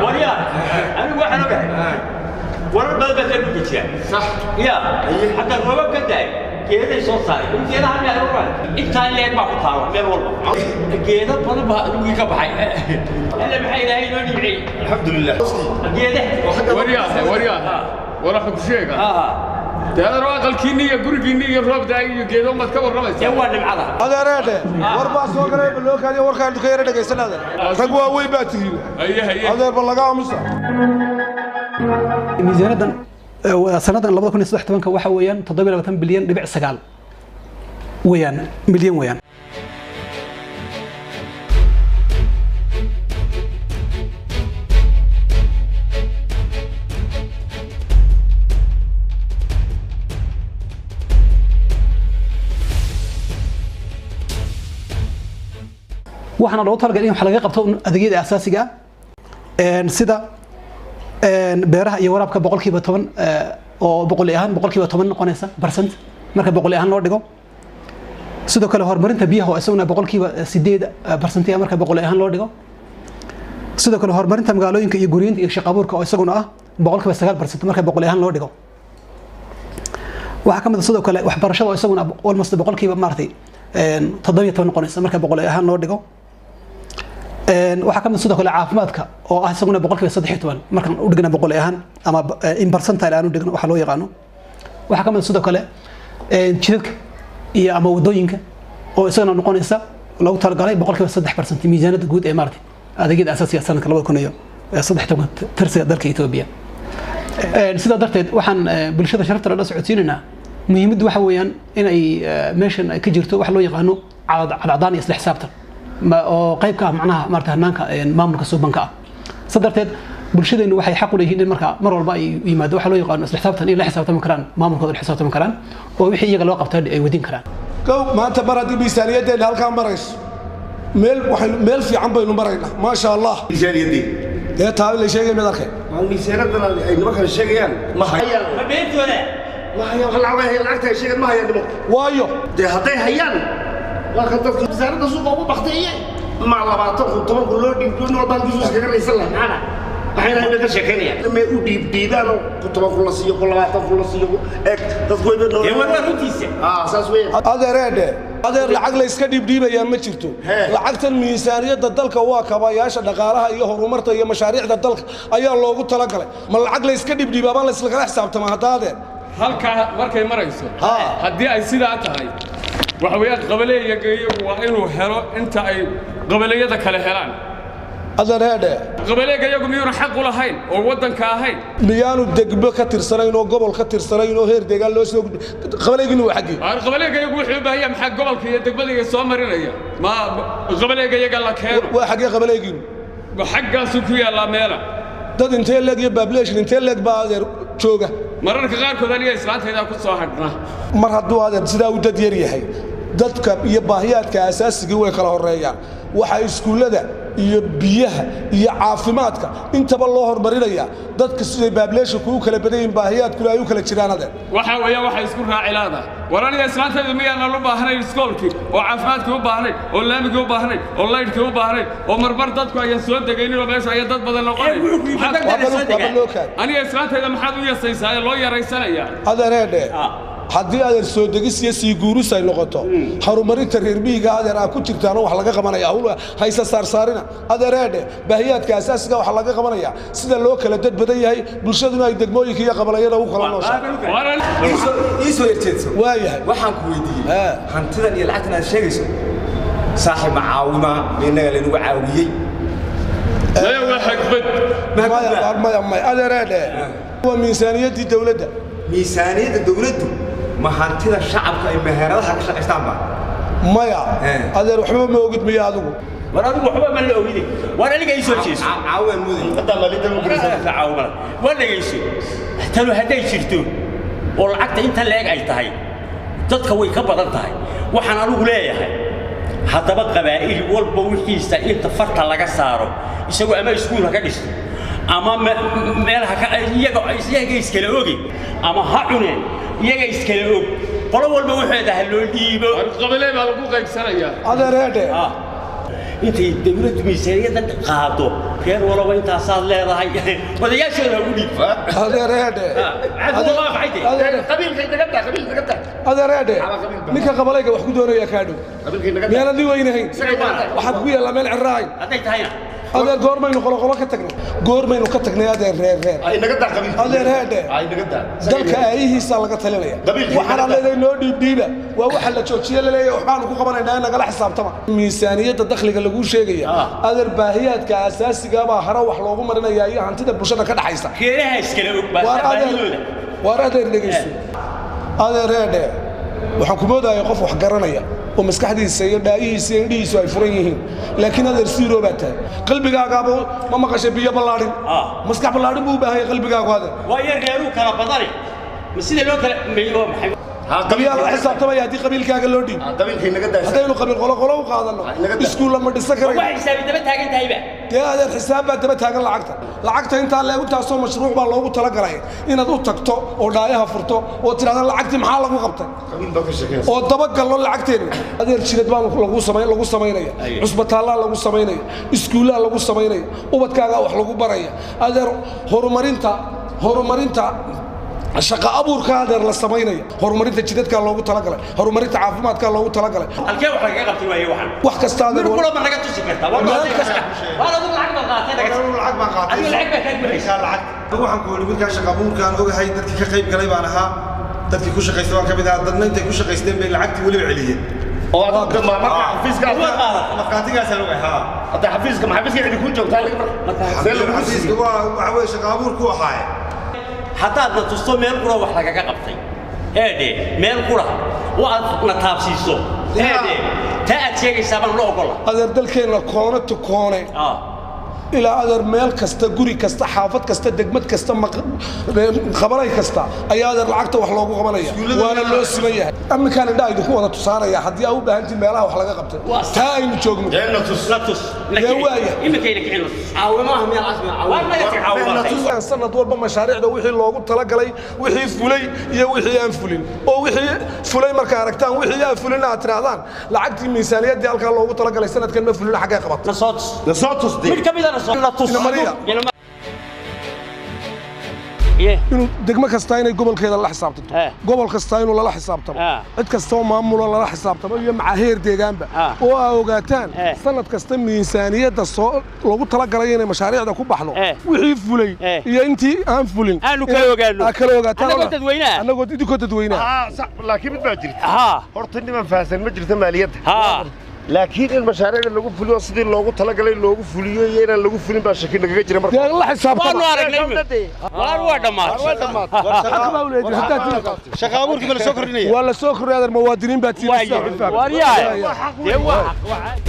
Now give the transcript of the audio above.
Waryaa, anigu waxaan ogahay warar badan baa ka dhulka jira. Sax. Ya, hadda roobab ka daay, geeday soo saaray geedaha meel walba intaa leeg baa ku taala, meel walba geedo badan baa dhulkii ka baxay. Alla maxaa Ilaahay inoo nimciyey! Alxamdulilah. Geedaha. Waryaahe, waryaahe, war waxa ku sheega dee adeer, aqalkiinni iyo gurigiinni iyo roob daay iyo geedo maad ka dee warramaysaa. Waa nimcada. Adeereedhe, war baa soo galay, ba loo kaadiyo warkaan ka yara dhegaysan. Adeer, rag waaweyn baa tihiin. Haye, haye. Adeer, ba laga aamusa. Miisaaniyaddan sanadan 2013 waxa weeyaan 27 bilyan dhibic 9 weeyaan milyan weeyaan. Waxaana loogu talagalay in wax laga qabto adeegyada asaasiga ah, sida beeraha iyo waraabka 10%, oo boqol ahaan 10% noqonaysa percent marka boqol ahaan loo dhigo. Sidoo kale horumarinta biyaha oo isaguna 8% percent marka boqol ahaan loo dhigo. Sidoo kale horumarinta magaalooyinka iyo guriyinta iyo shaqo abuurka oo isaguna ah 9% marka boqol ahaan loo dhigo. Waxaa ka mid ah sidoo kale waxbarashada oo isaguna almost boqolkiiba maaragtay 17 noqonaysa marka boqol ahaan loo dhigo. Waxaa ka mid ah sidoo kale caafimaadka oo ah isaguna 13% markaan u dhigna boqol ahaan ama in percentile aan u dhigno waxa loo yaqaano. Waxaa ka mid ah sidoo kale jidadka iyo ama wadooyinka oo isagana noqonaysa loogu talagalay 3% miisaaniyadda guud ee maaragtay adeegyada asaasiga sanadka 2013 tirsiga dalka Ethiopia. Sidaa darteed waxaan bulshada sharafta la socodsiinaynaa muhiimaddu waxa weeyaan inay meeshan ay ka jirto wax loo yaqaano cadcadaan iyo isla xisaabtan oo qayb ka ah macnaha maarata hanaanka maamulka suubanka ah. Sidaa darteed bulshadeennu waxay xaq u leeyihiin in marka mar walba ay u yimaado waxa loo yaqaano isla xisaabtan, in la xisaabtami karaan maamulkooda, la xisaabtami karaan oo wixii iyaga loo qabtay ay wadin karaan. Kow, maanta mar haddii miisaaniyadeenna halkaa marayso, meel waxaynu meel fiican baynu maraynaa, maasha Allah. Miisaaniyaddii dee taa la sheegay mid arkay. Miisaaniyaddan ay nimankan sheegayaan ma hayaan. Ma beentooda? Ma hayaan wax lacag ay lacagta ay sheegaan, ma hayaan nimanku. Waayo. Dee hadday hayaan, waa kan dadka wasaaradda suuqa ugu baktay ma 20,000 10,000 loo dhiibto, nin walba halkiisu iskaga raysan lahaa. Maxaa waxayna ka sheekaynayaan may u dhiibdhiibaan oo ku 10,000 la siiyo, ku 20,000 la siiyo, eeg dadku way dee war waa runtiisa. Ah, saas weeyaan. Adeereedhe, adeer, lacag la iska dhiibdhiibayaa ma jirto. Lacagtan miisaaniyadda dalka waa kabayaasha dhaqaalaha iyo horumarta iyo mashaariicda dalka ayaa loogu talagalay. Ma lacag la iska dhiibdhiibaa baan la islagala xisaabtamaa hadda, adeer? Halkaa markay marayso, Ha. haddii ay sidaa tahay, waxa weeyaan qabaleeyaga iyagu waa inuu helo inta ay qabaleeyada kale helaan. Adeereedhe, qabaleega iyagu miyuuna xaq u lahayn oo waddanka ahayn? Miyaanu degmo ka tirsanayn oo gobol ka tirsanayn oo heer deegaan loo soo gudbi? Qabaleyginu waa xaggee? Waar qabaleega iyagu wuxuu u baahan yahay, maxaa gobolka iyo degmada iyo soo marinaya? Ma qabaleega iyaga la keeno. Waa xaggee qabaleyginu? Xaggaasuu ku yaallaa meela. Dad intee leeg iyo population intee leeg baa adeer jooga? Mararka qaarkood aniga islaantaydaa ku soo hadhna. Mar hadduu adeer sidaa u dad yar yahay, dadka iyo baahiyaadka asaasigii way kala horeeyaan. Waxaa iskuullada iyo biyaha iyo caafimaadka intaba loo horumarinayaa dadka siday populationku u kala badan yihiin, baahiyaadkuna ay u kala jiraan, adeer. Waxa weeyaan waxay isku raaci laadahay. War aniga islaantaydu miyaanan u baahnayn iskoolkii oo caafimaadkii u baahnayn oo laamigii u baahnayn oo laydhkii u baahnayn oo marmar dadku ayaan soo degaynin oo meesha ayaa dad badan noqonayn? Waaba loo kaay. Aniga islaantayda maxaad u yasaysaa ee loo yaraysanayaa? Adeereedhe, haddii adeer soo degis iyo sii guuris ay noqoto, horumarinta reer miyiga adeer aa ku jirtaano wax laga qabanaya hawl haysa saarsaarina. Adeereedhe, baahiyaadka asaasiga waxaa laga qabanaya sida loo kala dad badan yahay bulshaduna ay degmooyinka iyo qabalayada u kala nooshahay. War Ii soo yarjeedso. Waayahay. Waxaan ku weydiiyey, hantidan iyo lacagtan aad sheegayso, saaxiib, ma caawima innaga laynagu caawiyey? Maya, waa xagbad. Maya, maya, maya, adeereedhe, waa miisaaniyaddii dowladda. Miisaaniyadda dowladdu ma hantida shacabka ay meheradaha ka shaqaystaanba? Maya. Adeer, waxba ma ogid miya adigu? War adigu waxba ma la ogide. War aniga ii soo jeeso. Caawaan muday. Caawimada waa dhegayso. Tanu hadday jirto oo lacagta inta leeg ay tahay, dadka way ka badan tahay. Waxaan anigu leeyahay haddaba qabaa'il walba wixiisa inta farta laga saaro, isagoo ama iskuul ha ka dhisto ama meel ha ka iyaga iyaga iskala ogi ama ha cuneen, iyaga iskala og, qolo walba waxeeda ha loo dhiibo. War qabalee baa lagu qaybsanayaa. Adeereedhe. Ah. Intay dawladdu miisaaniyadda qaado, reer walaba intaasaad leedahay, odayaashooda ha ugu dhiibto. Adeereedhe. Qabiilkay naga daa, qabiilka naga daa. Adeereedhe, ninka qabalayga wax ku doonaya kaa dhow. Qabiilkay naga daa. Miyaanad nin weynahayn? Waxaad ku yaallaa meel ciraahayn. Hadday tahayna. Adeer, goormaynu qoloqolo ka tagnay? Goormaynu ka tagnay, adeer, reer reer? Ay naga daa qabiilka. Adeer heedhe. Ay naga daa. Dalka aayihiisaa laga talinaya. Qabiilkii waxaana leedahay noo dhiibdhiiba waa waxa la joojiye laleeyahay, waxbaanu ku qabanaynaa in nagala xisaabtama. Miisaaniyadda dakhliga laguu sheegaya, adeer, baahiyaadka asaasiga baa hore wax loogu marinayaa iyo hantida bulshada ka dhaxaysa. Reeraha iskala og waar baa adeer baahidooda. Waar adeer, dhegayso. Adeer heedhe, waxaan ku moodaya qof wax garanaya oo maskaxdiisa iyo dhaayihiisa iyo indhihiisu ay furan yihiin, laakiin adeer siiroo baa tahay. Qalbigaagaaba ma maqashay biyo ballaadhin? Maskax ballaadhin buu u baahan yahay qalbigaagu, adeer. Waayo reeruu kala badani ma sida loo kala may waa maxay? Qabiyaa lala xisaabtamaya haddii qabiilkaaga loo dhiib. Qabiilkay naga daa. Haddaynu qabiil qolo qolo u qaadanno, iskuulla ma dhisan waa karayn. Xisaabi daba taagan tahayba. Dee adeer, xisaab baa daba taagan. Lacagta intaa leegu taasoo mashruuc baa loogu talagalay inaad u tagto oo dhaayaha furto oo tidhahda lacagtii maxaa lagu qabtay? Qabiil baa ka sheekaysa. Oo dabagallo lacagteenna. Adeer, jidad baa lagu samay lagu samaynaya, cusbitaallaa lagu samaynaya, iskuullaa lagu samaynaya, ubadkaagaa wax lagu baraya. Adeer, horumarinta shaqa abuurka, adeer, la samaynaya, horumarinta jidadkaa loogu talagalay, horumarinta caafimaadkaa loogu talagalay. Halkee wax lagaga qabtay waaye waxaan? Wax kasta, adeer. Mid kula ma naga tusi kartaa? Waa Meel kasta. Waa adigu lacag baad qaadatay, naga Anigu lacag baan qaatay. Adigu lacag baa kaa buuxaysa. Lacag waxaan ku yidhi midkaa shaqa abuurkaan ogahay, dadkii ka qayb galay baan ahaa, dadkii ku shaqaystay baan ka mid ahaa. Dadna intay ku shaqaysteen bay lacagtii weliba celiyeen. Oo adigu ma marka xafiiska Waad qaadatay. Markhaatigaasaan ogahay, haa. Hadda xafiiska, ma xafiiska cidi ku joogtaa marka see lagu Xafiiska waa waxa weeye shaqa abuurku ahaaye. Haddaad na tusto meel qura wax lagaga qabtay, heedhe, meel qura oo aad na taabsiiso, heedhe, taa aad sheegaysaa baan la ogola. Adeer, dalkeenna koone to koone ilaa, adeer, meel kasta, guri kasta, xaafad kasta, degmad kasta, qabanay kasta ayaa, adeer, lacagta wax loogu qabanaya, waana loo siman yahay. Aminkaan indhaha idinku wada tusaanaya haddii aa u baahantiin meelaha wax laga qabtay taa aynu joogno. Dee tus. La tus. La Dee kicin. waaya. Iminkayna kicin, la tus. Caawimaha meel casmi. Waa naga tag caawimaatay. Sanad walba mashaariicda wixii loogu talagalay, wixii fulay iyo wixii aan fulin, oo wixii fulay marka aragtaan, wixii aan fulin aad tidhaahdaan lacagtii miisaaniyaddii halkaa loogu talagalay sanadkan ma fulin, xaggee qabat? Na soo tus. Na soo tus dee. Mid ka mida na soo la tus. Ina mariya. Ye. Inuu degmo kasta inay gobolkeeda la xisaabtanto, gobol kasta inuu lala xisaabtamo, cid kastoo maamulo lala xisaabtamo iyo macaheer deegaanba, oo aa ogaataan sanad kasta miisaaniyadda soo loogu talagalay inay mashaariicda ku baxdo, wixii fulay iyo intii aan fulin Aanu kala ogaano. Aa kala ogaataan. Annagoo dadweynaha. Annagoo idinkoo dadweynaha. Ah, sax, laakiin mid baa jirta. Haa. Horta niman fahamsan ma jirta maaliyadda. Haa. Laakiin in mashaariicda lagu fuliyo sidii loogu talagalay loogu fuliyo iyo inaan lagu fulin baa shaki nagaga jira marka. Dee la xisaabtama. Waanu aragnay. Waar waa dhammaatay. Xaq baa u leedihin haddaad tihi- Shaqa abuurkii ma la soo kordhinaya? Waa la soo kordhay, adeer, muwaadiniin baa tihi. Waar yahay. Dee waa xaq.